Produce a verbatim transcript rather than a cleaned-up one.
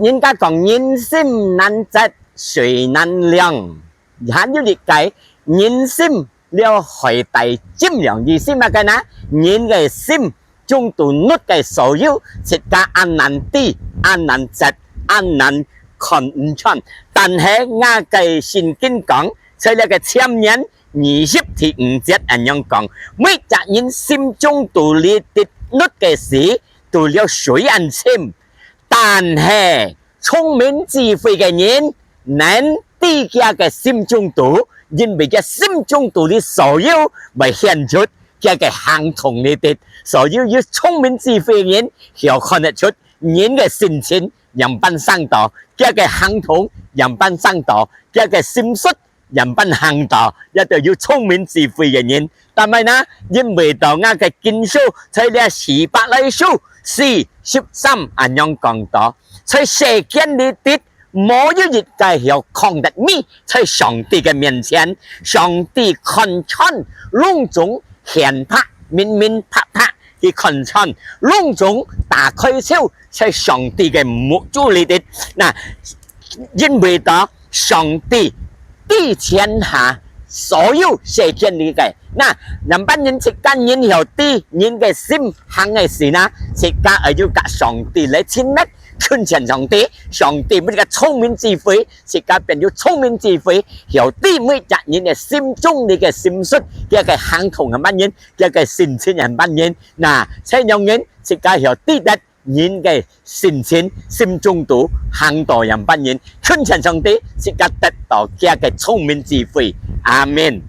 人家講人心難測，水難量，還有一個人心了海底針量，意思麼个呢？人个心中肚膦个所有，自家恁難知、恁難測、恁難看毋穿。但係𠊎个聖經講，在這个箴言二十第五節恁樣講：每隻人心中肚裡滴膦个時，肚了水恁深。但係聰明智慧个人，能知佢个心中肚，因為佢心中肚裡所有會顯出佢个行動裡底。所以有聰明智慧个人，曉看得出人个心情仰般生到，佢个行動仰般生到，佢个心術仰般行到，這就有聰明智慧个人。但係呢，因為到𠊎个經書在這希伯來書四十三恁樣講到，在世間裡底，無有一個曉囥得美在上帝个面前。上帝看穿攏總顯白，明明白白，佢看穿攏總打開手在上帝个目珠裡底。那，因為到上帝知天下所有世間裡个。那，仰般人自家人曉知人个心行个事呢？自家愛有佮上帝來親密，近前上帝，上帝分自家聰明智慧，自家變有聰明智慧，曉知每隻人个心中裡个心術，佢个行動仰般人，佢个心情仰般人。那，這樣人自家曉知得人个心情，心中肚行到仰般人，近前上帝，自家得到佢个聰明智慧。阿們。